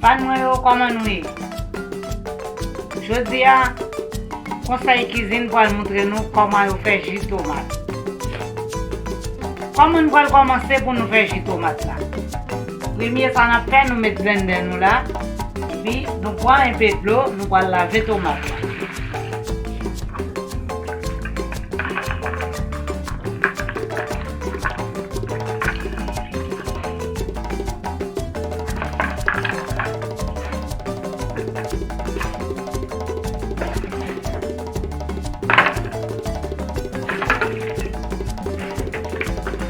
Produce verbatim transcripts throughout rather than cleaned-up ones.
Fan mwen yo, kòman nou ye? Jodi a, Konsèy Kizin pral moutre nou kòman yo fè ji tomat. Kòman nou pral kòmanse pou nou fè ji tomat la? Premye sa n ap fè, nou met blendè nou la, epi nou pran enpe dlo, nou pral lave tomat la.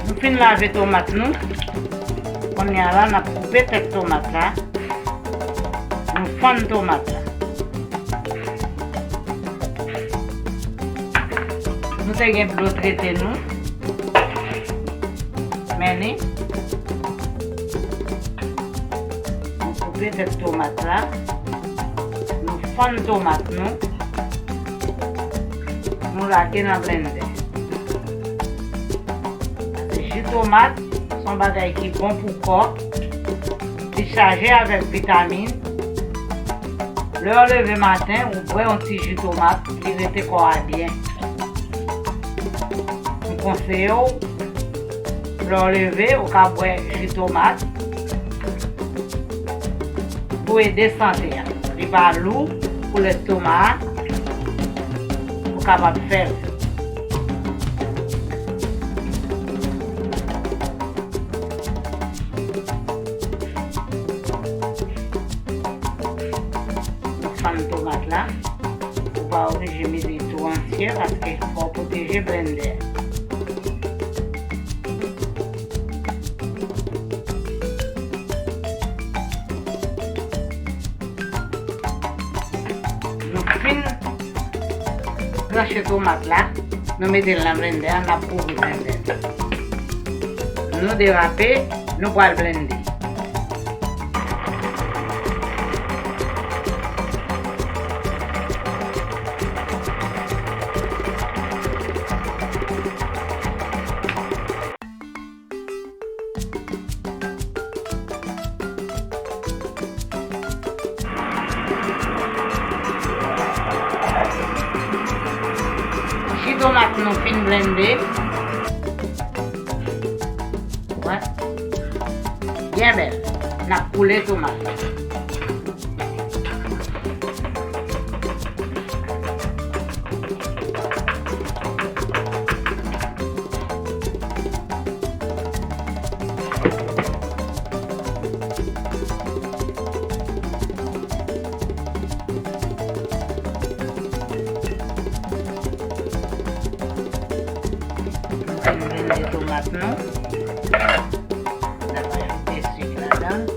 Nou fin lave tomat nou. Kounye a la, n ap koupe tèt tomat la. Nou fann tomat la. Nou te gen dlo trete nou. Men li. Nou koupe tèt tomat la. Nou fann tomat nou. Nou lage nan blendè. Paske ji tomat se yon bagay ki bon pou kò. Li chaje avèk vitamin. Lè w leve maten, ou bwè yon ti ji tomat, li rete kò a byen. M konseye w, lè w leve, ou ka bwè ji tomat pou ede sante a. Li pa lou pou lestoma a, ou kapab fè l. Nou fann tomat la. Ou pa oblije mete tou antye paske fò w pwoteje blendè. Nou fin tranche tomat la, nou mete l nan blendè a, n ap kouvri blendè. Nou derape, nou pral blende. Ji tomat nou fin blende. Wè. Byen bèl. N ap koule tomat la. Nou fin blende tomat nou. N ap ajoute sik ladan.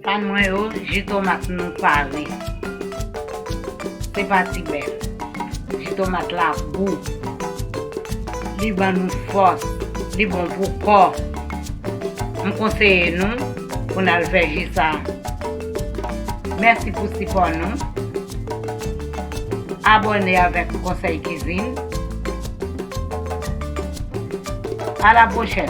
Fan mwen yo, ji tomat nou pare. Se pa ti bèl. Ji tomat la gou. Li ban nou fòs. Li bon pou kò. M konseye nou pou n al fè ji sa. Mèsi pou sipò nou. Abòne avèk Konsèy Kizin. A la pwochèn.